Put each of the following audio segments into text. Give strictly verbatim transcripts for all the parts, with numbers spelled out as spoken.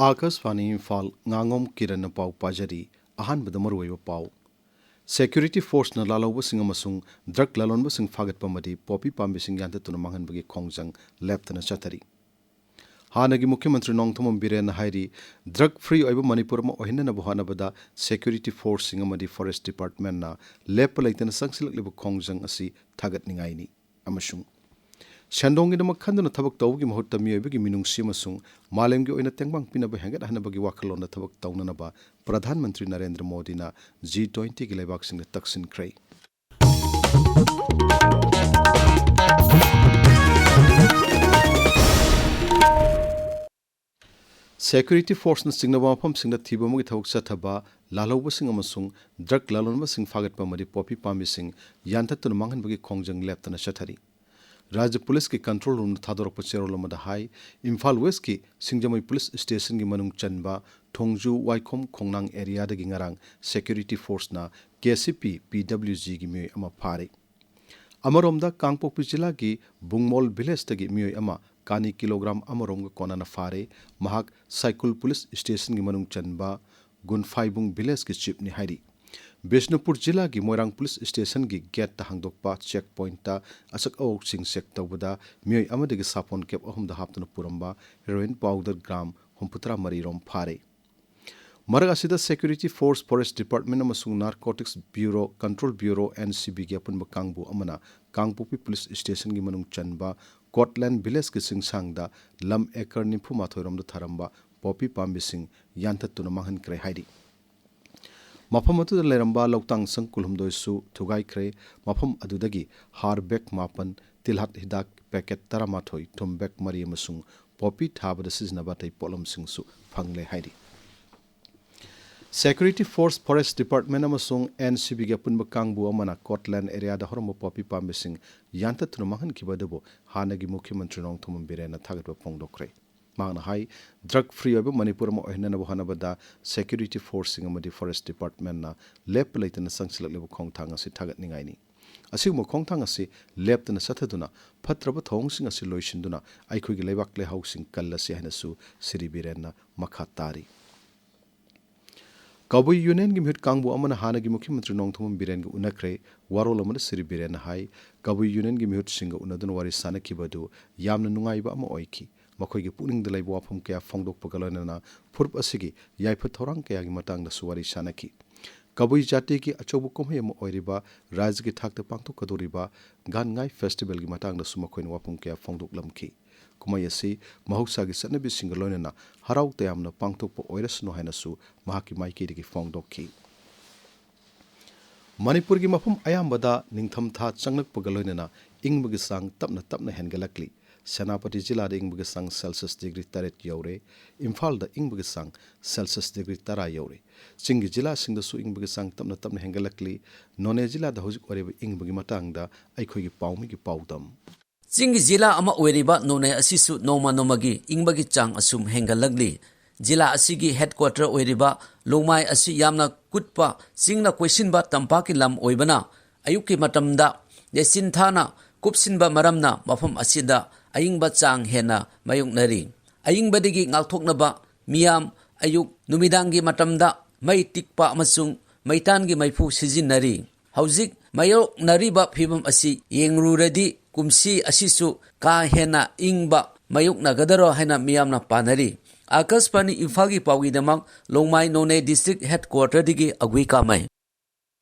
ꯑꯥꯀꯥꯁꯕꯥꯅꯤ ꯏꯝꯐꯥꯜ, ꯉꯥꯉꯣꯝ ꯀꯤꯔꯟꯅ ꯄꯥꯎ ꯄꯥꯖꯔꯤ꯫ ꯑꯍꯥꯟꯕꯗ ꯃꯔꯨꯑꯣꯏꯕ ꯄꯥꯎ꯫ ꯁꯦꯀ꯭ꯌꯨꯔꯤꯇꯤ ꯐꯣꯔꯁꯅ ꯂꯥꯜꯍꯧꯕꯁꯤꯡ ꯑꯃꯁꯨꯡ ꯗ꯭ꯔꯒ ꯂꯂꯣꯟꯕꯁꯤꯡ ꯐꯥꯒꯠꯄ ꯑꯃꯗꯤ ꯄꯣꯄꯤ ꯄꯥꯝꯕꯤꯁꯤꯡ ꯌꯥꯟꯊꯠꯇꯨꯅ ꯃꯥꯡꯍꯟꯕꯒꯤ ꯈꯣꯡꯖꯪ ꯂꯦꯞꯇꯅ ꯆꯠꯊꯔꯤ꯫ ꯍꯥꯟꯅꯒꯤ ꯃꯨꯈ꯭ꯌ ꯃꯟꯇ꯭ꯔꯤ ꯅꯣꯡꯊꯣꯝꯕꯝ ꯕꯤꯔꯦꯟꯅ ꯍꯥꯏꯔꯤ, ꯗ꯭ꯔꯒ ꯐ꯭ꯔꯤ ꯑꯣꯏꯕ ꯃꯅꯤꯄꯨꯔ ꯑꯃ ꯑꯣꯏꯍꯟꯅꯅꯕ ꯍꯣꯠꯅꯕꯗ ꯁꯦꯀ꯭ꯌꯨꯔꯤꯇꯤ ꯐꯣꯔꯁꯁꯤꯡ ꯑꯃꯗꯤ ꯐꯣꯔꯦꯁ ꯗꯤꯄꯥꯔꯠꯃꯦꯟꯅ ꯂꯦꯞꯄ ꯂꯩꯇꯅ ꯆꯪꯁꯤꯜꯂꯛꯂꯤꯕ ꯈꯣꯡꯖꯪ ꯑꯁꯤ ꯊꯥꯒꯠꯅꯤꯡꯉꯥꯏꯅꯤ꯫ ꯑꯃꯁꯨꯡ ꯁꯦꯟꯗꯣꯡꯒꯤꯗꯃꯛ ꯈꯟꯗꯨꯅ ꯊꯕꯛ ꯇꯧꯕꯒꯤ ꯃꯍꯨꯠꯇ ꯃꯤꯑꯣꯏꯕꯒꯤ ꯃꯤꯅꯨꯡꯁꯤ ꯑꯃꯁꯨꯡ ꯃꯥꯂꯦꯝꯒꯤ ꯑꯣꯏꯅ ꯇꯦꯡꯕꯥꯡ ꯄꯤꯅꯕ ꯍꯦꯟꯒꯠꯍꯟꯅꯕꯒꯤ ꯋꯥꯈꯜꯂꯣꯟꯗ ꯊꯕꯛ ꯇꯧꯅꯅꯕ ꯄ꯭ꯔꯙꯥꯟ ꯃꯟꯇ꯭ꯔꯤ ꯅꯔꯦꯟꯗ꯭ꯔ ꯃꯣꯗꯤꯅ ꯖꯤ ꯇ꯭ꯋꯦꯟꯇꯤꯒꯤ ꯂꯩꯕꯥꯛꯁꯤꯡꯗ ꯇꯛꯁꯤꯟꯈ꯭ꯔꯦ꯫ ꯁꯦꯀ꯭ꯌꯨꯔꯤꯇꯤ ꯐꯣꯔꯁꯅ ꯆꯤꯡꯅꯕ ꯃꯐꯝꯁꯤꯡꯗ ꯊꯤꯕ ꯑꯃꯒꯤ ꯊꯕꯛ ꯆꯠꯊꯕ, ꯂꯥꯜꯍꯧꯕꯁꯤꯡ ꯑꯃꯁꯨꯡ ꯗ꯭ꯔꯒ ꯂꯂꯣꯟꯕꯁꯤꯡ ꯐꯥꯒꯠꯄ ꯑꯃꯗꯤ ꯄꯣꯄꯤ ꯄꯥꯝꯕꯤꯁꯤꯡ ꯌꯥꯟꯊꯠꯇꯨꯅ ꯃꯥꯡꯍꯟꯕꯒꯤ ꯈꯣꯡꯖꯪ ꯂꯦꯞꯇꯅ ꯆꯠꯊꯔꯤ꯫ ꯔꯥꯖ꯭ꯌ ꯄꯨꯂꯤꯁꯀꯤ ꯀꯟꯇ꯭ꯔꯣꯜ ꯔꯨꯝꯅ ꯊꯥꯗꯣꯔꯛꯄ ꯆꯦꯔꯣꯜ ꯑꯃꯗ ꯍꯥꯏ, ꯏꯝꯐꯥꯜ ꯋꯦꯁꯀꯤ ꯁꯤꯡꯖꯃꯩ ꯄꯨꯂꯤꯁ ꯁ꯭ꯇꯦꯁꯟꯒꯤ ꯃꯅꯨꯡ ꯆꯟꯕ ꯊꯣꯡꯖꯨ ꯋꯥꯏꯈꯣꯝ ꯈꯣꯡꯅꯥꯡ ꯑꯦꯔꯤꯌꯥꯗꯒꯤ ꯉꯔꯥꯡ ꯁꯦꯀ꯭ꯌꯨꯔꯤꯇꯤ ꯐꯣꯔꯁꯅ ꯀꯦ ꯁꯤ ꯄꯤ ꯄꯤ ꯗꯕ꯭ꯂꯤꯎ ꯖꯤꯒꯤ ꯃꯤꯑꯣꯏ ꯑꯃ ꯐꯥꯔꯦ꯫ ꯑꯃꯔꯣꯝꯗ, ꯀꯥꯡꯄꯣꯛꯄꯤ ꯖꯤꯂꯥꯒꯤ ꯕꯨꯡꯃꯣꯜ ꯚꯤꯂꯦꯖꯇꯒꯤ ꯃꯤꯑꯣꯏ ꯑꯃ ꯀꯥꯅꯤ ꯀꯤꯂꯣꯒ꯭ꯔꯥꯝ ꯑꯃꯔꯣꯝꯒ ꯀꯣꯟꯅꯅ ꯐꯥꯔꯦ꯫ ꯃꯍꯥꯛ ꯁꯥꯏꯀꯨꯜ ꯄꯨꯂꯤꯁ ꯁ꯭ꯇꯦꯁꯟꯒꯤ ꯃꯅꯨꯡ ꯆꯟꯕ ꯒꯨꯟꯐꯥꯏꯕꯨꯡ ꯚꯤꯂꯦꯖꯀꯤ ꯆꯤꯞꯅꯤ ꯍꯥꯏꯔꯤ꯫ ꯕꯤꯁꯅꯨꯄꯨꯔ ꯖꯤꯂꯥꯒꯤ ꯃꯣꯏꯔꯥꯡ ꯄꯨꯂꯤꯁ ꯁ꯭ꯇꯦꯁꯟꯒꯤ ꯒꯦꯠꯇ ꯍꯥꯡꯗꯣꯛꯄ ꯆꯦꯛ ꯄꯣꯏꯟꯠꯇ ꯑꯁꯛ ꯑꯑꯣꯛꯁꯤꯡ ꯆꯦꯛ ꯇꯧꯕꯗ ꯃꯤꯑꯣꯏ ꯑꯃꯗꯒꯤ ꯁꯥꯄꯣꯟ ꯀꯦꯞ ꯑꯍꯨꯝꯗ ꯍꯥꯞꯇꯨꯅ ꯄꯨꯔꯝꯕ ꯍꯦꯔꯣꯏꯟ ꯄꯥꯎꯗꯔ ꯒ꯭ꯔꯥꯝ ꯍꯨꯝꯐꯨꯇꯔꯥ ꯃꯔꯤ ꯔꯣꯝ ꯐꯥꯔꯦ꯫ ꯃꯔꯛ ꯑꯁꯤꯗ, ꯁꯦꯀ꯭ꯌꯨꯔꯤꯇꯤ ꯐꯣꯔꯁ, ꯐꯣꯔꯦꯁ꯭ꯠ ꯗꯤꯄꯥꯔꯠꯃꯦꯟꯠ ꯑꯃꯁꯨꯡ narcotics bureau, control bureau, N C ꯕꯤꯒꯤ ꯑꯄꯨꯟꯕ ꯀꯥꯡꯕꯨ ꯑꯃꯅ ꯀꯥꯡꯄꯣꯛꯄꯤ ꯄꯨꯂꯤꯁ ꯁ꯭ꯇꯦꯁꯟꯒꯤ ꯃꯅꯨꯡ ꯆꯟꯕ ꯀꯣꯠꯂꯦꯟ ꯚꯤꯂꯦꯖꯀꯤ ꯆꯤꯡꯁꯥꯡꯗ ꯂꯝ ꯑꯦꯀꯔ ꯅꯤꯐꯨ ꯃꯥꯊꯣꯏ ꯔꯣꯝꯗ ꯊꯥꯔꯝꯕ ꯄꯣꯄꯤ ꯄꯥꯝꯕꯤꯁꯤꯡ ꯌꯥꯟꯊꯠꯇꯨꯅ ꯃꯥꯡꯍꯟꯈ꯭ꯔꯦ ꯍꯥꯏꯔꯤ꯫ ꯃꯐꯝ ꯑꯗꯨꯗ ꯂꯩꯔꯝꯕ ꯂꯧꯇꯥꯡ ꯁꯪ ꯀꯨꯟꯍꯨꯝꯗꯣꯏꯁꯨ ꯊꯨꯒꯥꯏꯈ꯭ꯔꯦ꯫ ꯃꯐꯝ ꯑꯗꯨꯗꯒꯤ ꯍꯥꯔ ꯕꯦꯒ ꯃꯥꯄꯟ, ꯇꯤꯜꯍꯥꯠ ꯍꯤꯗꯥꯛ ꯄꯦꯀꯦꯠ ꯇꯔꯥꯃꯥꯊꯣꯏ, ꯊꯨꯝ ꯕꯦꯒ ꯃꯔꯤ ꯑꯃꯁꯨꯡ ꯄꯣꯄꯤ ꯊꯥꯕꯗ ꯁꯤꯖꯤꯟꯅꯕ ꯑꯇꯩ ꯄꯣꯠꯂꯝꯁꯤꯡꯁꯨ ꯐꯪꯂꯦ ꯍꯥꯏꯔꯤ꯫ ꯁꯦꯀ꯭ꯌꯨꯔꯤꯇꯤ ꯐꯣꯔꯁ, ꯐꯣꯔꯦꯁ꯭ꯠ ꯗꯤꯄꯥꯔꯠꯃꯦꯟꯠ ꯑꯃꯁꯨꯡ ꯑꯦꯟ ꯁꯤ ꯕꯤꯒꯤ ꯑꯄꯨꯟꯕ ꯀꯥꯡꯕꯨ ꯑꯃꯅ ꯀꯣꯠꯂꯦꯟ ꯑꯦꯔꯤꯌꯥꯗ ꯍꯧꯔꯝꯕ ꯄꯣꯄꯤ ꯄꯥꯝꯕꯤꯁꯤꯡ ꯌꯥꯟꯊꯠꯇꯨꯅ ꯃꯥꯡꯍꯟꯈꯤꯕ ꯑꯗꯨꯕꯨ ꯍꯥꯟꯅꯒꯤ ꯃꯨꯈ꯭ꯌ ꯃꯟꯇ꯭ꯔꯤ ꯅꯣꯡꯊꯣꯝꯕꯝ ꯕꯤꯔꯦꯟꯅ ꯊꯥꯒꯠꯄ ꯐꯣꯡꯗꯣꯛꯈ꯭ꯔꯦ꯫ ꯃꯍꯥꯛꯅ ꯍꯥꯏ, ꯗ꯭ꯔꯒ ꯐ꯭ꯔꯤ ꯑꯣꯏꯕ ꯃꯅꯤꯄꯨꯔ ꯑꯃ ꯑꯣꯏꯍꯟꯅꯅꯕ ꯍꯣꯠꯅꯕꯗ ꯁꯦꯀ꯭ꯌꯨꯔꯤꯇꯤ ꯐꯣꯔꯁꯁꯤꯡ ꯑꯃꯗꯤ ꯐꯣꯔꯦꯁ꯭ꯠ ꯗꯤꯄꯥꯔꯠꯃꯦꯟꯠꯅ ꯂꯦꯞꯄ ꯂꯩꯇꯅ ꯆꯪꯁꯤꯜꯂꯛꯂꯤꯕ ꯈꯣꯡꯊꯥꯡ ꯑꯁꯤ ꯊꯥꯒꯠꯅꯤꯡꯉꯥꯏꯅꯤ꯫ ꯑꯁꯤꯒꯨꯝꯕ ꯈꯣꯡꯊꯥꯡ ꯑꯁꯤ ꯂꯦꯞꯇꯅ ꯆꯠꯊꯗꯨꯅ ꯐꯠꯇ꯭ꯔꯕ ꯊꯧꯑꯣꯡꯁꯤꯡ ꯑꯁꯤ ꯂꯣꯏꯁꯤꯟꯗꯨꯅ ꯑꯩꯈꯣꯏꯒꯤ ꯂꯩꯕꯥꯛ ꯂꯩꯍꯥꯎꯁꯤꯡ ꯀꯜꯂꯁꯤ ꯍꯥꯏꯅꯁꯨ ꯁ꯭ꯔꯤ ꯕꯤꯔꯦꯟꯅ ꯃꯈꯥ ꯇꯥꯔꯤ꯫ ꯀꯕꯨꯏ ꯌꯨꯅꯤꯌꯟꯒꯤ ꯃꯤꯍꯨꯠ ꯀꯥꯡꯕꯨ ꯑꯃꯅ ꯍꯥꯟꯅꯒꯤ ꯃꯨꯈ꯭ꯌ ꯃꯟꯇ꯭ꯔꯤ ꯅꯣꯡꯊꯣꯝꯕꯝ ꯕꯤꯔꯦꯟꯒ ꯎꯅꯈ꯭ꯔꯦ꯫ ꯋꯥꯔꯣꯜ ꯑꯃꯗ ꯁ꯭ꯔꯤ ꯕꯤꯔꯦꯟꯅ ꯍꯥꯏ, ꯀꯕꯨꯏ ꯌꯨꯅꯤꯌꯟꯒꯤ ꯃꯤꯍꯨꯠꯁꯤꯡꯒ ꯎꯅꯗꯨꯅ ꯋꯥꯔꯤ ꯁꯥꯅꯈꯤꯕ ꯑꯗꯨ ꯌꯥꯝꯅ ꯅꯨꯡꯉꯥꯏꯕ ꯑꯃ ꯑꯣꯏꯈꯤ꯫ ꯃꯈꯣꯏꯒꯤ ꯄꯨꯛꯅꯤꯡꯗ ꯂꯩꯕ ꯋꯥꯐꯝ ꯀꯌꯥ ꯐꯣꯡꯗꯣꯛꯄꯒ ꯂꯣꯏꯅꯅ ꯐꯨꯔꯨꯞ ꯑꯁꯤꯒꯤ ꯌꯥꯏꯐ ꯊꯧꯔꯥꯡ ꯀꯌꯥꯒꯤ ꯃꯇꯥꯡꯗꯁꯨ ꯋꯥꯔꯤ ꯁꯥꯅꯈꯤ꯫ ꯀꯕꯨꯏ ꯖꯥꯇꯤꯒꯤ ꯑꯆꯧꯕ ꯀꯨꯝꯍꯩ ꯑꯃ ꯑꯣꯏꯔꯤꯕ ꯔꯥꯖ꯭ꯌꯒꯤ ꯊꯥꯛꯇ ꯄꯥꯡꯊꯣꯛꯀꯗꯧꯔꯤꯕ ꯒꯥꯟꯉꯥꯏ ꯐꯦꯁꯇꯤꯚꯦꯜꯒꯤ ꯃꯇꯥꯡꯗꯁꯨ ꯃꯈꯣꯏꯅ ꯋꯥꯐꯝ ꯀꯌꯥ ꯐꯣꯡꯗꯣꯛꯂꯝꯈꯤ꯫ ꯀꯨꯝꯍꯩ ꯑꯁꯤ ꯃꯍꯧꯁꯥꯒꯤ ꯆꯠꯅꯕꯤꯁꯤꯡꯒ ꯂꯣꯏꯅꯅ ꯍꯔꯥꯎ ꯇꯌꯥꯝꯅ ꯄꯥꯡꯊꯣꯛꯄ ꯑꯣꯏꯔꯁꯅꯨ ꯍꯥꯏꯅꯁꯨ ꯃꯍꯥꯛꯀꯤ ꯃꯥꯏꯀꯩꯗꯒꯤ ꯐꯣꯡꯗꯣꯛꯈꯤ꯫ ꯃꯅꯤꯄꯨꯔꯒꯤ ꯃꯐꯝ ꯑꯌꯥꯝꯕꯗ ꯅꯤꯡꯊꯝꯊꯥ ꯆꯪꯂꯛꯄꯒ ꯂꯣꯏꯅꯅ ꯏꯪꯕꯒꯤ ꯆꯥꯡ ꯇꯞꯅ ꯇꯞꯅ ꯍꯦꯟꯒꯠꯂꯛꯂꯤ꯫ ꯁꯦꯅꯥꯄꯇꯤ ꯖꯤꯂꯥꯗ ꯏꯪꯕꯒꯤ ꯆꯥꯡ ꯁꯦꯜꯁꯤꯌꯁ ꯗꯤꯒ꯭ꯔꯤ ꯇꯔꯦꯠ ꯌꯧꯔꯦ꯫ ꯏꯝꯐꯥꯜꯗ ꯏꯪꯕꯒꯤ ꯆꯥꯡ ꯁꯦꯜꯁꯤꯌꯁ ꯗꯤꯒ꯭ꯔꯤ ꯇꯔꯥ ꯌꯧꯔꯦ꯫ ꯆꯤꯡꯒꯤ ꯖꯤꯂꯥꯁꯤꯡꯗꯁꯨ ꯏꯪꯕꯒꯤ ꯆꯥꯡ ꯇꯞꯅ ꯇꯞꯅ ꯍꯦꯟꯒꯠꯂꯛꯂꯤ꯫ ꯅꯣꯅꯦ ꯖꯤꯂꯥꯗ ꯍꯧꯖꯤꯛ ꯑꯣꯏꯔꯤꯕ ꯏꯪꯕꯒꯤ ꯃꯇꯥꯡꯗ ꯑꯩꯈꯣꯏꯒꯤ ꯄꯥꯎꯃꯤꯒꯤ ꯄꯥꯎꯗꯝ꯫ ꯆꯤꯡꯒꯤ ꯖꯤꯂꯥ ꯑꯃ ꯑꯣꯏꯔꯤꯕ ꯅꯣꯅꯦ ꯑꯁꯤꯁꯨ ꯅꯣꯡꯃ ꯅꯣꯡꯃꯒꯤ ꯏꯪꯕꯒꯤ ꯆꯥꯡ ꯑꯁꯨꯝ ꯍꯦꯟꯒꯠꯂꯛꯂꯤ꯫ ꯖꯤꯂꯥ ꯑꯁꯤꯒꯤ ꯍꯦꯗꯀ꯭ꯋꯥꯇꯔ ꯑꯣꯏꯔꯤꯕ ꯂꯣꯡꯃꯥꯏ ꯑꯁꯤ ꯌꯥꯝꯅ ꯀꯨꯠꯄ ꯆꯤꯡꯅ ꯀꯣꯏꯁꯤꯟꯕ ꯇꯝꯄꯥꯛꯀꯤ ꯂꯝ ꯑꯣꯏꯕꯅ, ꯑꯌꯨꯛꯀꯤ ꯃꯇꯝꯗ ꯂꯩꯆꯤꯟ ꯊꯥꯅ ꯀꯨꯞꯁꯤꯟꯕ ꯃꯔꯝꯅ ꯃꯐꯝ ꯑꯁꯤꯗ ꯑꯏꯪꯕ ꯆꯥꯡ ꯍꯦꯟꯅ ꯃꯥꯌꯣꯛꯅꯔꯤ꯫ ꯑꯏꯪꯕꯗꯒꯤ ꯉꯥꯛꯊꯣꯛꯅꯕ ꯃꯤꯌꯥꯝ ꯑꯌꯨꯛ ꯅꯨꯃꯤꯗꯥꯡꯒꯤ ꯃꯇꯝꯗ ꯃꯩ ꯇꯤꯛꯄ ꯑꯃꯁꯨꯡ ꯃꯩꯇꯥꯟꯒꯤ ꯃꯩꯐꯨ ꯁꯤꯖꯤꯟꯅꯔꯤ꯫ ꯍꯧꯖꯤꯛ ꯃꯥꯌꯣꯛꯅꯔꯤꯕ ꯐꯤꯚꯝ ꯑꯁꯤ ꯌꯦꯡꯂꯨꯔꯗꯤ ꯀꯨꯝꯁꯤ ꯑꯁꯤꯁꯨ ꯀꯥ ꯍꯦꯟꯅ ꯏꯪꯕ ꯃꯥꯌꯣꯛꯅꯒꯗꯔꯣ ꯍꯥꯏꯅ ꯃꯤꯌꯥꯝꯅ ꯄꯥꯅꯔꯤ꯫ ꯑꯥꯀꯥꯁꯕꯥꯅꯤ ꯏꯝꯐꯥꯜꯒꯤ ꯄꯥꯎꯒꯤꯗꯃꯛ ꯂꯣꯡꯃꯥꯏ ꯅꯣꯅꯦ ꯗꯤꯁꯇ꯭ꯔꯤꯛ ꯍꯦꯗꯀ꯭ꯋꯥꯇꯔꯗꯒꯤ ꯑꯒꯨꯏ ꯀꯥꯃꯩ꯫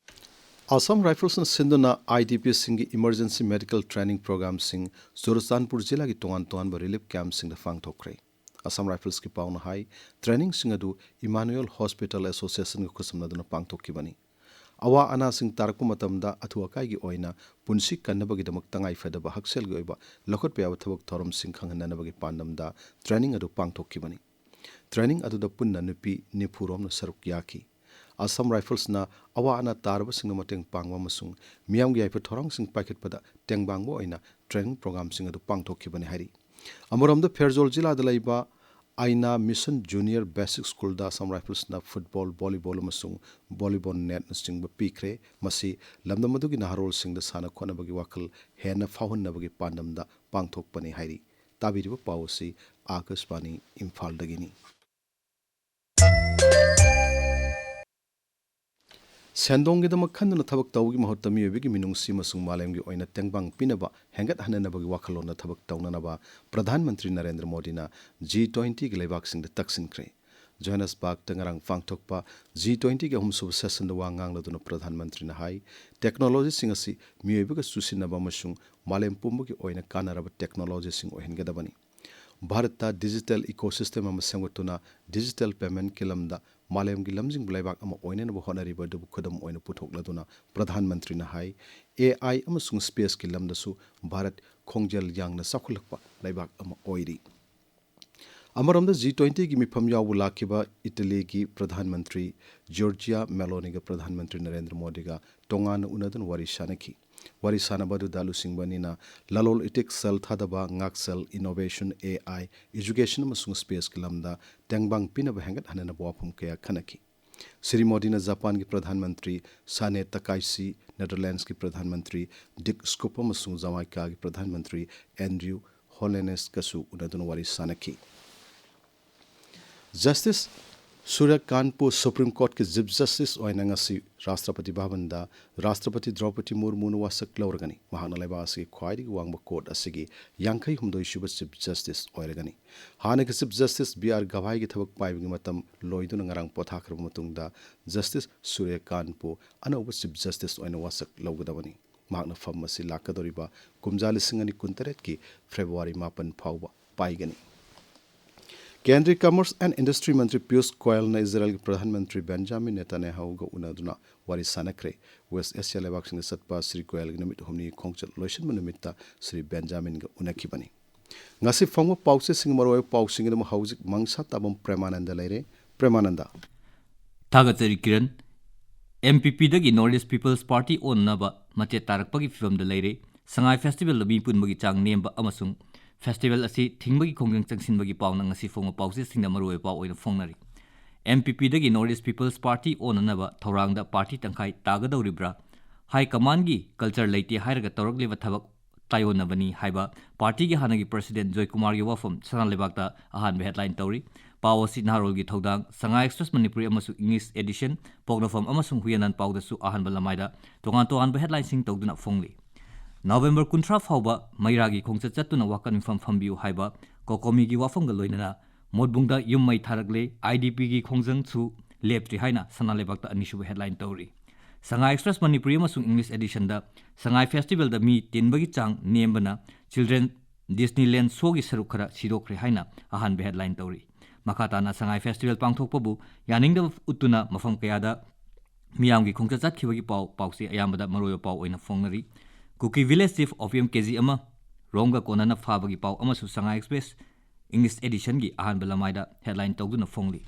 ꯑꯁꯥꯝ ꯔꯥꯏꯐꯜꯁꯅ ꯁꯤꯟꯗꯨꯅ ꯑꯥꯏ ꯗꯤ ꯄꯤꯁꯤꯡꯒꯤ ꯏꯃꯔꯖꯦꯟꯁꯤ ꯃꯦꯗꯤꯀꯦꯜ ꯇ꯭ꯔꯦꯅꯤꯡ ꯄ꯭ꯔꯣꯒ꯭ꯔꯥꯝꯁꯤꯡ ꯆꯨꯔꯆꯥꯟꯄꯨꯔ ꯖꯤꯂꯥꯒꯤ ꯇꯣꯉꯥꯟ ꯇꯣꯉꯥꯟꯕ ꯔꯤꯂꯤꯐ ꯀꯦꯝꯞꯁꯤꯡꯗ ꯄꯥꯡꯊꯣꯛꯈ꯭ꯔꯦ꯫ ꯑꯁꯥꯝ ꯔꯥꯏꯐꯜꯁꯀꯤ ꯄꯥꯎꯅ ꯍꯥꯏ, ꯇ꯭ꯔꯦꯅꯤꯡꯁꯤꯡ ꯑꯗꯨ ꯏꯃꯥꯅꯨꯑꯦꯜ ꯍꯣꯁꯄꯤꯇꯥꯜ ꯑꯦꯁꯣꯁꯤꯌꯦꯁꯟꯒ ꯈꯨꯠꯁꯝꯅꯗꯨꯅ ꯄꯥꯡꯊꯣꯛꯈꯤꯕꯅꯤ꯫ ꯑꯋꯥ ꯑꯅꯥꯁꯤꯡ ꯇꯥꯔꯛꯄ ꯃꯇꯝꯗ ꯑꯊꯨ ꯑꯀꯥꯏꯒꯤ ꯑꯣꯏꯅ ꯄꯨꯟꯁꯤ ꯀꯟꯅꯕꯒꯤꯗꯃꯛ ꯇꯉꯥꯏꯐꯗꯕ ꯍꯛꯁꯦꯜꯒꯤ ꯑꯣꯏꯕ ꯂꯧꯈꯠꯄ ꯌꯥꯕ ꯊꯕꯛ ꯊꯧꯔꯝꯁꯤꯡ ꯈꯪꯍꯟꯅꯅꯕꯒꯤ ꯄꯥꯟꯗꯝꯗ ꯇ꯭ꯔꯦꯅꯤꯡ ꯑꯗꯨ ꯄꯥꯡꯊꯣꯛꯈꯤꯕꯅꯤ꯫ ꯇ꯭ꯔꯦꯅꯤꯡ ꯑꯗꯨꯗ ꯄꯨꯟꯅ ꯅꯨꯄꯤ ꯅꯤꯐꯨ ꯔꯣꯝꯅ ꯁꯔꯨꯛ ꯌꯥꯈꯤ꯫ ꯑꯁꯥꯝ ꯔꯥꯏꯐꯜꯁꯅ ꯑꯋꯥ ꯑꯅꯥ ꯇꯥꯔꯕꯁꯤꯡꯗ ꯃꯇꯦꯡ ꯄꯥꯡꯕ ꯑꯃꯁꯨꯡ ꯃꯤꯌꯥꯝꯒꯤ ꯌꯥꯏꯐ ꯊꯧꯔꯥꯡꯁꯤꯡ ꯄꯥꯏꯈꯠꯄꯗ ꯇꯦꯡꯕꯥꯡꯕ ꯑꯣꯏꯅ ꯇ꯭ꯔꯦꯅꯤꯡ ꯄ꯭ꯔꯣꯒ꯭ꯔꯥꯝꯁꯤꯡ ꯑꯗꯨ ꯄꯥꯡꯊꯣꯛꯈꯤꯕꯅꯤ ꯍꯥꯏꯔꯤ꯫ ꯑꯃꯔꯣꯝꯗ ꯐꯦꯔꯖꯣꯜ ꯖꯤꯂꯥꯗ ꯂꯩꯕ ꯑꯩꯅ ꯃꯤꯁꯟ ꯖꯨꯅꯤꯌꯔ ꯕꯦꯁꯤꯛ ꯁ꯭ꯀꯨꯜꯗ ꯑꯁꯥꯝ ꯔꯥꯏꯐꯜꯁꯅ ꯐꯨꯠꯕꯣꯜ, ꯚꯣꯂꯤꯕꯣꯜ ꯑꯃꯁꯨꯡ ꯚꯣꯂꯤꯕꯣꯜ ꯅꯦꯠꯅꯆꯤꯡꯕ ꯄꯤꯈ꯭ꯔꯦ꯫ ꯃꯁꯤ ꯂꯝꯗꯝ ꯑꯗꯨꯒꯤ ꯅꯍꯥꯔꯣꯜꯁꯤꯡꯗ ꯁꯥꯟꯅ ꯈꯣꯠꯅꯕꯒꯤ ꯋꯥꯈꯜ ꯍꯦꯟꯅ ꯐꯥꯎꯍꯟꯅꯕꯒꯤ ꯄꯥꯟꯗꯝꯗ ꯄꯥꯡꯊꯣꯛꯄꯅꯤ ꯍꯥꯏꯔꯤ꯫ ꯇꯥꯕꯤꯔꯤꯕ ꯄꯥꯎ ꯑꯁꯤ ꯑꯥꯀꯥꯁꯕꯥꯅꯤ ꯏꯝꯐꯥꯜꯗꯒꯤꯅꯤ꯫ ꯁꯦꯟꯗꯣꯡꯒꯤꯗꯃꯛ ꯈꯟꯗꯨꯅ ꯊꯕꯛ ꯇꯧꯕꯒꯤ ꯃꯍꯨꯠꯇ ꯃꯤꯑꯣꯏꯕꯒꯤ ꯃꯤꯅꯨꯡꯁꯤ ꯑꯃꯁꯨꯡ ꯃꯥꯂꯦꯝꯒꯤ ꯑꯣꯏꯅ ꯇꯦꯡꯕꯥꯡ ꯄꯤꯅꯕ ꯍꯦꯟꯒꯠꯍꯟꯅꯅꯕꯒꯤ ꯋꯥꯈꯜꯂꯣꯟꯗ ꯊꯕꯛ ꯇꯧꯅꯅꯕ ꯄ꯭ꯔꯙꯥꯟ ꯃꯟꯇ꯭ꯔꯤ ꯅꯔꯦꯟꯗ꯭ꯔ ꯃꯣꯗꯤꯅ ꯖꯤ ꯇ꯭ꯋꯦꯟꯇꯤꯒꯤ ꯂꯩꯕꯥꯛꯁꯤꯡꯗ ꯇꯛꯁꯤꯟꯈ꯭ꯔꯦ꯫ ꯖꯣꯍꯥꯟꯅꯦꯁꯕꯔꯒꯇ ꯉꯔꯥꯡ ꯄꯥꯡꯊꯣꯛꯄ ꯖꯤ ꯇ꯭ꯋꯦꯟꯇꯤꯒꯤ ꯑꯍꯨꯝꯁꯨꯕ ꯁꯦꯁꯟꯗ ꯋꯥ ꯉꯥꯡꯂꯗꯨꯅ ꯄ꯭ꯔꯙꯥꯟ ꯃꯟꯇ꯭ꯔꯤꯅ ꯍꯥꯏ, ꯇꯦꯛꯅꯣꯂꯣꯖꯤꯁꯤꯡ ꯑꯁꯤ ꯃꯤꯑꯣꯏꯕꯒ ꯆꯨꯁꯤꯟꯅꯕ ꯑꯃꯁꯨꯡ ꯃꯥꯂꯦꯝ ꯄꯨꯝꯕꯒꯤ ꯑꯣꯏꯅ ꯀꯥꯟꯅꯔꯕ ꯇꯦꯛꯅꯣꯂꯣꯖꯤꯁꯤꯡ ꯑꯣꯏꯍꯟꯒꯗꯕꯅꯤ꯫ ꯚꯥꯔꯠꯇ ꯗꯤꯖꯤꯇꯦꯜ ꯏꯀꯣꯁꯤꯁꯇꯦꯝ ꯑꯃ ꯁꯦꯝꯒꯠꯇꯨꯅ ꯗꯤꯖꯤꯇꯦꯜ ꯄꯦꯃꯦꯟꯠꯀꯤ ꯂꯝꯗ ꯃꯥꯂꯦꯝꯒꯤ ꯂꯝꯖꯤꯡꯕ ꯂꯩꯕꯥꯛ ꯑꯃ ꯑꯣꯏꯅꯅꯕ ꯍꯣꯠꯅꯔꯤꯕ ꯑꯗꯨꯕꯨ ꯈꯨꯗꯝ ꯑꯣꯏꯅ ꯄꯨꯊꯣꯛꯂꯗꯨꯅ ꯄ꯭ꯔꯙꯥꯟ ꯃꯟꯇ꯭ꯔꯤꯅ ꯍꯥꯏ, ꯑꯦ ꯑꯥꯏ ꯑꯃꯁꯨꯡ ꯁ꯭ꯄꯦꯁꯀꯤ ꯂꯝꯗꯁꯨ ꯚꯥꯔꯠ ꯈꯣꯡꯖꯦꯜ ꯌꯥꯡꯅ ꯆꯥꯎꯈꯠꯂꯛꯄ ꯂꯩꯕꯥꯛ ꯑꯃ ꯑꯣꯏꯔꯤ꯫ ꯑꯃꯔꯣꯝꯗ ꯖꯤ ꯇ꯭ꯋꯦꯟꯇꯤꯒꯤ ꯃꯤꯐꯝ ꯌꯥꯎꯕ ꯂꯥꯛꯈꯤꯕ ꯏꯇꯂꯤꯒꯤ ꯄ꯭ꯔꯙꯥꯟ ꯃꯟꯇ꯭ꯔꯤ ꯖꯣꯔꯖꯤꯌꯥ ꯃꯦꯂꯣꯅꯤꯒ ꯄ꯭ꯔꯙꯥꯟ ꯃꯟꯇ꯭ꯔꯤ ꯅꯔꯦꯟꯗ꯭ꯔ ꯃꯣꯗꯤꯒ ꯇꯣꯉꯥꯟꯅ ꯎꯅꯗꯨꯅ ꯋꯥꯔꯤ ꯁꯥꯅꯈꯤ꯫ ꯋꯥꯔꯤ ꯁꯥꯅꯕ ꯑꯗꯨꯗ ꯂꯨꯆꯤꯡꯕ ꯑꯅꯤꯅ ꯂꯂꯣꯜ ꯏꯇꯤꯛ, ꯁꯦꯜ ꯊꯥꯗꯕ, ꯉꯥꯛꯁꯦꯜ, innovation, ꯑꯦ ꯑꯥꯏ, education ꯑꯃꯁꯨꯡ ꯁ꯭ꯄꯦꯁꯀꯤ ꯂꯝꯗ ꯇꯦꯡꯕꯥꯡ ꯄꯤꯅꯕ ꯍꯦꯟꯒꯠꯍꯟꯅꯅꯕ ꯋꯥꯐꯝ ꯀꯌꯥ ꯈꯟꯅꯈꯤ꯫ ꯁ꯭ꯔꯤ ꯃꯣꯗꯤꯅ ꯖꯄꯥꯟꯒꯤ ꯄ꯭ꯔꯙꯥꯟ ꯃꯟꯇ꯭ꯔꯤ ꯁꯥꯅꯦ ꯇꯀꯥꯏꯁꯤ, ꯅꯦꯗꯔꯂꯦꯟꯗꯁꯀꯤ ꯄ꯭ꯔꯙꯥꯟ ꯃꯟꯇ꯭ꯔꯤ ꯗꯤꯛ ꯁ꯭ꯀꯨꯞ ꯑꯃꯁꯨꯡ ꯖꯃꯥꯏꯀꯥꯒꯤ ꯄ꯭ꯔꯙꯥꯟ ꯃꯟꯇ꯭ꯔꯤ ꯑꯦꯟꯗ꯭ꯔꯤꯌꯨ ꯍꯣꯂꯦꯅꯦꯁꯀꯁꯨ ꯎꯅꯗꯨꯅ ꯋꯥꯔꯤ ꯁꯥꯅꯈꯤ꯫ ꯖꯁꯇꯤꯁ ꯁꯨꯔ꯭ꯌꯀꯥꯟꯠꯄꯨ ꯁꯨꯄ꯭ꯔꯤꯝ ꯀꯣꯔꯠꯀꯤ ꯆꯤꯐ ꯖꯁꯇꯤꯁ ꯑꯣꯏꯅ ꯉꯁꯤ ꯔꯥꯁꯇ꯭ꯔꯄꯇꯤ ꯚꯕꯟꯗ ꯔꯥꯁꯇ꯭ꯔꯄꯇꯤ ꯗ꯭ꯔꯧꯄꯗꯤ ꯃꯨꯔꯃꯨꯅ ꯋꯥꯁꯛ ꯂꯧꯔꯒꯅꯤ꯫ ꯃꯍꯥꯛꯅ ꯂꯩꯕꯥꯛ ꯑꯁꯤꯒꯤ ꯈ꯭ꯋꯥꯏꯗꯒꯤ ꯋꯥꯡꯕ ꯀꯣꯔꯠ ꯑꯁꯤꯒꯤ ꯌꯥꯡꯈꯩ ꯍꯨꯝꯗꯣꯏ ꯁꯨꯕ ꯆꯤꯐ ꯖꯁꯇꯤꯁ ꯑꯣꯏꯔꯒꯅꯤ꯫ ꯍꯥꯟꯅꯒꯤ ꯆꯤꯐ ꯖꯁꯇꯤꯁ ꯕꯤ ꯑꯥꯔ ꯒꯚꯥꯏꯒꯤ ꯊꯕꯛ ꯄꯥꯏꯕꯒꯤ ꯃꯇꯝ ꯂꯣꯏꯗꯨꯅ ꯉꯔꯥꯡ ꯄꯣꯊꯥꯈ꯭ꯔꯕ ꯃꯇꯨꯡꯗ ꯖꯁꯇꯤꯁ ꯁꯨꯔ꯭ꯌꯀꯥꯟꯠꯄꯨ ꯑꯅꯧꯕ ꯆꯤꯐ ꯖꯁꯇꯤꯁ ꯑꯣꯏꯅ ꯋꯥꯁꯛ ꯂꯧꯒꯗꯕꯅꯤ꯫ ꯃꯍꯥꯛꯅ ꯐꯝ ꯑꯁꯤ ꯂꯥꯛꯀꯗꯧꯔꯤꯕ ꯀꯨꯝꯖꯥ ꯂꯤꯁꯤꯡ ꯑꯅꯤ ꯀꯨꯟꯇꯔꯦꯠꯀꯤ ꯐꯦꯕ꯭ꯔꯨꯋꯥꯔꯤ ꯃꯥꯄꯟ ꯐꯥꯎꯕ ꯄꯥꯏꯒꯅꯤ꯫ ꯀꯦꯟꯗ꯭ꯔꯤꯌ commerce and industry Mantri Piyush ꯒꯣꯌꯜꯅ ꯏꯖꯔꯦꯜꯒꯤ Pradhan Mantri Benjamin ꯅꯦꯇꯥꯟꯌꯥꯍꯨꯒ ꯎꯅꯗꯨꯅ ꯋꯥꯔꯤ ꯁꯥꯅꯈ꯭ꯔꯦ꯫ ꯋꯦꯁ ꯑꯦꯁꯤꯌꯥ ꯂꯩꯕꯥꯛꯁꯤꯡꯗ ꯆꯠꯄ ꯁ꯭ꯔꯤ ꯒꯣꯌꯜꯒꯤ ꯅꯨꯃꯤꯠ ꯍꯨꯝꯅꯤꯒꯤ ꯈꯣꯡꯆꯠ ꯂꯣꯏꯁꯤꯟꯕ ꯅꯨꯃꯤꯠꯇ ꯁ꯭ꯔꯤ ꯕꯦꯟꯖꯥꯃꯤꯟꯒ ꯎꯅꯈꯤꯕꯅꯤ꯫ ꯉꯁꯤ ꯐꯪꯕ ꯄꯥꯎꯆꯦꯁꯤꯡꯒꯤ ꯃꯔꯨꯑꯣꯏꯕ ꯄꯥꯎꯁꯤꯡꯒꯤꯗꯃꯛ ꯍꯧꯖꯤꯛ ꯃꯪꯁꯥ ꯇꯥꯕꯝ ꯄ꯭ꯔꯦꯃꯥꯅꯟꯗ ꯂꯩꯔꯦ꯫ ꯄ꯭ꯔꯦꯃꯥꯅꯟꯗ꯫ ꯊꯥꯒꯠꯆꯔꯤ ꯀꯤꯔꯟ꯫ ꯑꯦꯝ ꯄꯤ ꯄꯤꯗꯒꯤ North East People's Party ꯑꯣꯟꯅꯕ ꯃꯆꯦꯠ ꯇꯥꯔꯛꯄꯒꯤ ꯐꯤꯚꯝꯗ ꯂꯩꯔꯦ꯫ ꯁꯉꯥꯏ ꯐꯦꯁꯇꯤꯚꯦꯜꯗ ꯃꯤ ꯄꯨꯟꯕꯒꯤ ꯆꯥꯡ ꯅꯦꯝꯕ ꯑꯃꯁꯨꯡ ꯐꯦꯁꯇꯤꯚꯦꯜ ꯑꯁꯤ ꯊꯤꯡꯕꯒꯤ ꯈꯣꯡꯖꯪ ꯆꯪꯁꯤꯟꯕꯒꯤ ꯄꯥꯎꯅ ꯉꯁꯤ ꯐꯣꯡꯕ ꯄꯥꯎꯆꯦꯁꯤꯡꯗ ꯃꯔꯨꯑꯣꯏꯕ ꯄꯥꯎ ꯑꯣꯏꯅ ꯐꯣꯡꯅꯔꯤ꯫ ꯑꯦꯝ ꯄꯤ ꯄꯤꯗꯒꯤ North East People's Party ꯑꯣꯟꯅꯅꯕ ꯊꯧꯔꯥꯡꯗ ꯄꯥꯔꯇꯤ ꯇꯪꯈꯥꯏ ꯇꯥꯒꯗꯧꯔꯤꯕ꯭ꯔꯥ? ꯍꯥꯏ ꯀꯃꯥꯟꯒꯤ ꯀꯜꯆꯔ ꯂꯩꯇꯦ ꯍꯥꯏꯔꯒ ꯇꯧꯔꯛꯂꯤꯕ ꯊꯕꯛ ꯇꯥꯏꯑꯣꯟꯅꯕꯅꯤ ꯍꯥꯏꯕ ꯄꯥꯔꯇꯤꯒꯤ ꯍꯥꯟꯅꯒꯤ ꯄ꯭ꯔꯁꯤꯗꯦꯟꯠ ꯖꯣꯏꯀꯨꯃꯥꯔꯒꯤ ꯋꯥꯐꯝ ꯁꯅꯥ ꯂꯩꯕꯥꯛꯇ ꯑꯍꯥꯟꯕ ꯍꯦꯗꯂꯥꯏꯟ ꯇꯧꯔꯤ꯫ ꯄꯥꯎ ꯑꯁꯤ ꯅꯍꯥꯔꯣꯜꯒꯤ ꯊꯧꯗꯥꯡ, ꯁꯉꯥꯏ ꯑꯦꯛꯁꯄ꯭ꯔꯦꯁ ꯃꯅꯤꯄꯨꯔꯤ ꯑꯃꯁꯨꯡ ꯏꯪꯂꯤꯁ ꯑꯦꯗꯤꯁꯟ, ꯄꯣꯛꯅꯐꯝ ꯑꯃꯁꯨꯡ ꯍꯨꯌꯦꯟ ꯂꯥꯟꯄꯥꯎꯗꯁꯨ ꯑꯍꯥꯟꯕ ꯂꯃꯥꯏꯗ ꯇꯣꯉꯥꯟ ꯇꯣꯉꯥꯟꯕ ꯍꯦꯗꯂꯥꯏꯟꯁꯤꯡ ꯇꯧꯗꯨꯅ ꯐꯣꯡꯂꯤ꯫ ꯅꯕꯦꯝꯕꯔ ꯀꯨꯟꯊ꯭ꯔꯥ ꯐꯥꯎꯕ ꯃꯩꯔꯥꯒꯤ ꯈꯣꯡꯆꯠ ꯆꯠꯇꯨꯅ ꯋꯥꯀꯠ ꯃꯤꯐꯝ ꯐꯝꯕꯤꯌꯨ ꯍꯥꯏꯕ ꯀꯣꯀꯣꯃꯤꯒꯤ ꯋꯥꯐꯝꯒ ꯂꯣꯏꯅꯅ ꯃꯣꯠꯕꯨꯡꯗ ꯌꯨꯝ ꯃꯩ ꯊꯥꯔꯛꯂꯦ, ꯑꯥꯏ ꯗꯤ ꯄꯤꯒꯤ ꯈꯣꯡꯖꯪꯁꯨ ꯂꯦꯞꯇ꯭ꯔꯤ ꯍꯥꯏꯅ ꯁꯅꯥ ꯂꯩꯕꯥꯛꯇ ꯑꯅꯤꯁꯨꯕ ꯍꯦꯗꯂꯥꯏꯟ ꯇꯧꯔꯤ꯫ ꯁꯉꯥꯏ ꯑꯦꯛꯁꯄ꯭ꯔꯦꯁ ꯃꯅꯤꯄꯨꯔꯤ ꯑꯃꯁꯨꯡ ꯏꯪꯂꯤꯁ ꯑꯦꯗꯤꯁꯟꯗ ꯁꯉꯥꯏ ꯐꯦꯁꯇꯤꯚꯦꯜꯗ ꯃꯤ ꯇꯤꯟꯕꯒꯤ ꯆꯥꯡ ꯅꯦꯝꯕꯅ ꯆꯤꯜꯗ꯭ꯔꯦꯟ ꯗꯤꯁꯅꯤꯂꯦꯟ ꯁꯣꯒꯤ ꯁꯔꯨꯛ ꯈꯔ ꯁꯤꯗꯣꯛꯈ꯭ꯔꯦ ꯍꯥꯏꯅ ꯑꯍꯥꯟꯕ ꯍꯦꯗꯂꯥꯏꯟ ꯇꯧꯔꯤ꯫ ꯃꯈꯥ ꯇꯥꯅ ꯁꯉꯥꯏ ꯐꯦꯁꯇꯤꯚꯦꯜ ꯄꯥꯡꯊꯣꯛꯄꯕꯨ ꯌꯥꯅꯤꯡꯗꯕ ꯎꯠꯇꯨꯅ ꯃꯐꯝ ꯀꯌꯥꯗ ꯃꯤꯌꯥꯝꯒꯤ ꯈꯣꯡꯆꯠ ꯆꯠꯈꯤꯕꯒꯤ ꯄꯥꯎ, ꯄꯥꯎꯁꯤ ꯑꯌꯥꯝꯕꯗ ꯃꯔꯨꯑꯣꯏꯕ ꯄꯥꯎ ꯑꯣꯏꯅ ꯐꯣꯡꯅꯔꯤ꯫ ꯀꯨꯀꯤ ꯚꯤꯂꯦꯖ ꯆꯤꯐ ꯑꯣꯄꯤꯌꯝ ꯀꯦ ꯖꯤ ꯑꯃ ꯔꯣꯝꯒ ꯀꯣꯟꯅꯅ ꯐꯥꯕꯒꯤ ꯄꯥꯎ ꯑꯃꯁꯨ ꯁꯉꯥꯏ ꯑꯦꯛꯁꯄ꯭ꯔꯦꯁ ꯏꯪꯂꯤꯁ ꯑꯦꯗꯤꯁꯟꯒꯤ ꯑꯍꯥꯟꯕ ꯂꯃꯥꯏꯗ ꯍꯦꯗꯂꯥꯏꯟ ꯇꯧꯗꯨꯅ ꯐꯣꯡꯂꯤ꯫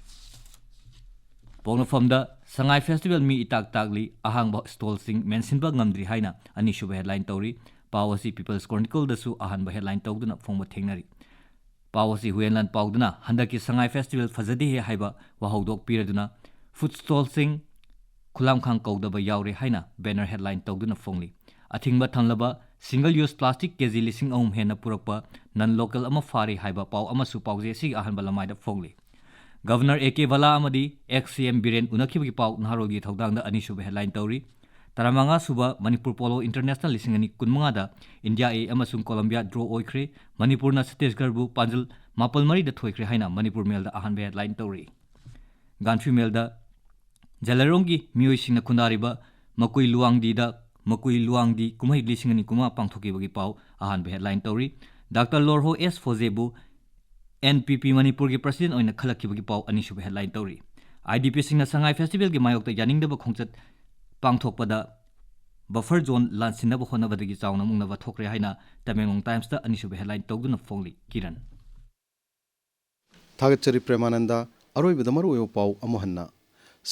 ꯄꯣꯛꯅꯐꯝꯗ ꯁꯉꯥꯏ ꯐꯦꯁꯇꯤꯚꯦꯜ ꯃꯤ ꯏꯇꯥꯛ ꯇꯥꯛꯂꯤ, ꯑꯍꯥꯡꯕ ꯁ꯭ꯇꯣꯜꯁꯤꯡ ꯃꯦꯟꯁꯤꯟꯕ ꯉꯝꯗ꯭ꯔꯤ ꯍꯥꯏꯅ ꯑꯅꯤꯁꯨꯕ ꯍꯦꯗꯂꯥꯏꯟ ꯇꯧꯔꯤ꯫ ꯄꯥꯎ ꯑꯁꯤ ꯄꯤꯄꯜꯁ ꯀ꯭ꯔꯣꯅꯤꯀꯜꯗꯁꯨ ꯑꯍꯥꯟꯕ ꯍꯦꯗꯂꯥꯏꯟ ꯇꯧꯗꯨꯅ ꯐꯣꯡꯕ ꯊꯦꯡꯅꯔꯤ꯫ ꯄꯥꯎ ꯑꯁꯤ ꯍꯨꯌꯦꯟ ꯂꯥꯟꯄꯥꯎꯗꯅ "ꯍꯟꯗꯛꯀꯤ ꯁꯉꯥꯏ ꯐꯦꯁꯇꯤꯚꯦꯜ ꯐꯖꯗꯦꯍꯦ" ꯍꯥꯏꯕ ꯋꯥꯍꯧꯗꯣꯛ ꯄꯤꯔꯗꯨꯅ ꯐꯨꯗ ꯁ꯭ꯇꯣꯜꯁꯤꯡ ꯈꯨꯂꯥꯡꯈꯥꯡ ꯀꯧꯗꯕ ꯌꯥꯎꯔꯦ ꯍꯥꯏꯅ ꯕꯦꯅꯔ ꯍꯦꯗꯂꯥꯏꯟ ꯇꯧꯗꯨꯅ ꯐꯣꯡꯂꯤ꯫ ꯑꯊꯤꯡꯕ ꯊꯝꯂꯕ ꯁꯤꯡꯒꯜ ꯌꯨꯁ ꯄ꯭ꯂꯥꯁꯇꯤꯛ ꯀꯦ ꯖꯤ ꯂꯤꯁꯤꯡ ꯑꯍꯨꯝ ꯍꯦꯟꯅ ꯄꯨꯔꯛꯄ ꯅꯟ ꯂꯣꯀꯦꯜ ꯑꯃ ꯐꯥꯔꯦ ꯍꯥꯏꯕ ꯄꯥꯎ ꯑꯃꯁꯨ ꯄꯥꯎꯖꯦ ꯑꯁꯤꯒꯤ ꯑꯍꯥꯟꯕ ꯂꯃꯥꯏꯗ ꯐꯣꯡꯂꯤ꯫ ꯒꯚꯔꯅꯔ ꯑꯦ ꯀꯦ ꯚꯂꯥ ꯑꯃꯗꯤ ꯑꯦꯛꯁ ꯁꯤ ꯑꯦꯝ ꯕꯤꯔꯦꯟ ꯎꯅꯈꯤꯕꯒꯤ ꯄꯥꯎ ꯅꯍꯥꯔꯣꯜꯒꯤ ꯊꯧꯗꯥꯡꯗ ꯑꯅꯤꯁꯨꯕ ꯍꯦꯗꯂꯥꯏꯟ ꯇꯧꯔꯤ꯫ ꯇꯔꯥꯃꯉꯥ ꯁꯨꯕ ꯃꯅꯤꯄꯨꯔ ꯄꯣꯂꯣ ꯏꯟꯇꯔꯅꯦꯁꯅꯦꯜ ꯂꯤꯁꯤꯡ ꯑꯅꯤ ꯀꯨꯟꯃꯉꯥꯗ ꯏꯟꯗꯤꯌꯥ ꯑꯦ ꯑꯃꯁꯨꯡ ꯀꯣꯂꯝꯕꯤꯌꯥ ꯗ꯭ꯔꯣ ꯑꯣꯏꯈ꯭ꯔꯦ꯫ ꯃꯅꯤꯄꯨꯔꯅ ꯁꯠꯇꯤꯁꯒꯔꯕꯨ ꯄꯥꯟꯖꯜ ꯃꯥꯄꯜ ꯃꯔꯤꯗ ꯊꯣꯏꯈ꯭ꯔꯦ ꯍꯥꯏꯅ ꯃꯅꯤꯄꯨꯔ ꯃꯦꯜꯗ ꯑꯍꯥꯟꯕ ꯍꯦꯗꯂꯥꯏꯟ ꯇꯧꯔꯤ꯫ ꯒꯥꯟꯐꯤ ꯃꯦꯜꯗ ꯖꯂꯔꯣꯡꯒꯤ ꯃꯤꯑꯣꯏꯁꯤꯡꯅ ꯈꯨꯟꯗꯥꯔꯤꯕ ꯃꯀꯨꯏ ꯂꯨꯋꯥꯡꯗꯤꯗ ꯃꯀꯨꯏ ꯂꯨꯋꯥꯡꯗꯤ ꯀꯨꯝꯍꯩ ꯂꯤꯁꯤꯡ ꯑꯅꯤ ꯀꯨꯟꯃꯉꯥ ꯄꯥꯡꯊꯣꯛꯈꯤꯕꯒꯤ ꯄꯥꯎ ꯑꯍꯥꯟꯕ ꯍꯦꯗꯂꯥꯏꯟ ꯇꯧꯔꯤ꯫ ꯗꯥꯛꯇꯔ ꯂꯣꯔꯍꯣ ꯑꯦꯁ ꯐꯣꯖꯦꯕꯨ ꯑꯦꯟ ꯄꯤ ꯄꯤ ꯃꯅꯤꯄꯨꯔꯒꯤ ꯄ꯭ꯔꯁꯤꯗꯦꯟꯠ ꯑꯣꯏꯅ ꯈꯜꯂꯛꯈꯤꯕꯒꯤ ꯄꯥꯎ ꯑꯅꯤꯁꯨꯕ ꯍꯦꯗꯂꯥꯏꯟ ꯇꯧꯔꯤ꯫ ꯑꯥꯏ ꯗꯤ ꯄꯤꯁꯤꯡꯅ ꯁꯉꯥꯏ ꯐꯦꯁꯇꯤꯚꯦꯜꯒꯤ ꯃꯥꯌꯣꯛꯇ ꯌꯥꯅꯤꯡꯗꯕ ꯈꯣꯡꯆꯠ ꯄꯥꯡꯊꯣꯛꯄꯗ ꯕꯐꯔ ꯖꯣꯟ ꯂꯥꯟꯁꯤꯟꯅꯕ ꯍꯣꯠꯅꯕꯗꯒꯤ ꯆꯥꯎꯅ ꯃꯨꯛꯅꯕ ꯊꯣꯛꯈ꯭ꯔꯦ ꯍꯥꯏꯅ ꯇꯃꯦꯡꯂꯣꯡ ꯇꯥꯏꯝꯁꯇ ꯑꯅꯤꯁꯨꯕ ꯍꯦꯗꯂꯥꯏꯟ ꯇꯧꯗꯨꯅ ꯐꯣꯡꯂꯤ꯫ ꯀꯤꯔꯟ꯫ ꯊꯥꯒꯠꯆꯔꯤ ꯄ꯭ꯔꯦꯃꯥꯅꯟꯗ꯫ ꯑꯔꯣꯏꯕꯗ ꯃꯔꯨꯑꯣꯏꯕ ꯄꯥꯎ ꯑꯃꯨꯛ ꯍꯟꯅ꯫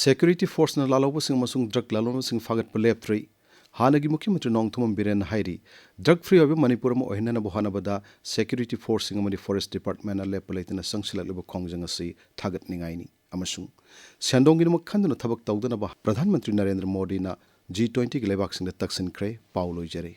ꯁꯦꯀ꯭ꯌꯨꯔꯤꯇꯤ ꯐꯣꯔꯁꯅ ꯂꯥꯜꯍꯧꯕꯁꯤꯡ ꯑꯃꯁꯨꯡ ꯗ꯭ꯔꯒ ꯂꯥꯜꯍꯧꯕꯁꯤꯡ ꯐꯥꯒꯠꯄ ꯂꯦꯞꯇ꯭ꯔꯤ꯫ ꯍꯥꯟꯅꯒꯤ ꯃꯨꯈ꯭ꯌ ꯃꯟꯇ꯭ꯔꯤ ꯅꯣꯡꯊꯣꯝꯕꯝ ꯕꯤꯔꯦꯟꯅ ꯍꯥꯏꯔꯤ, drug free ꯑꯣꯏꯕ ꯃꯅꯤꯄꯨꯔ ꯑꯃ ꯑꯣꯏꯍꯟꯅꯅꯕ ꯍꯣꯠꯅꯕꯗ security forceꯁꯤꯡ ꯑꯃꯗꯤ forest departmentꯅ ꯂꯦꯞꯄ ꯂꯩꯇꯅ ꯆꯪꯁꯤꯜꯂꯛꯂꯤꯕ ꯈꯣꯡꯖꯪ ꯑꯁꯤ ꯊꯥꯒꯠꯅꯤꯡꯉꯥꯏꯅꯤ ꯑꯃꯁꯨꯡ ꯁꯦꯟꯗꯣꯡꯒꯤꯗꯃꯛ ꯈꯟꯗꯨꯅ ꯊꯕꯛ ꯇꯧꯗꯅꯕ ꯄ꯭ꯔꯙꯥꯟ ꯃꯟꯇ꯭ꯔꯤ ꯅꯔꯦꯟꯗ꯭ꯔ ꯃꯣꯗꯤꯅ G twentyꯒꯤ ꯂꯩꯕꯥꯛꯁꯤꯡꯗ ꯇꯛꯁꯤꯟꯈ꯭ꯔꯦ꯫ ꯄꯥꯎ ꯂꯣꯏꯖꯔꯦ꯫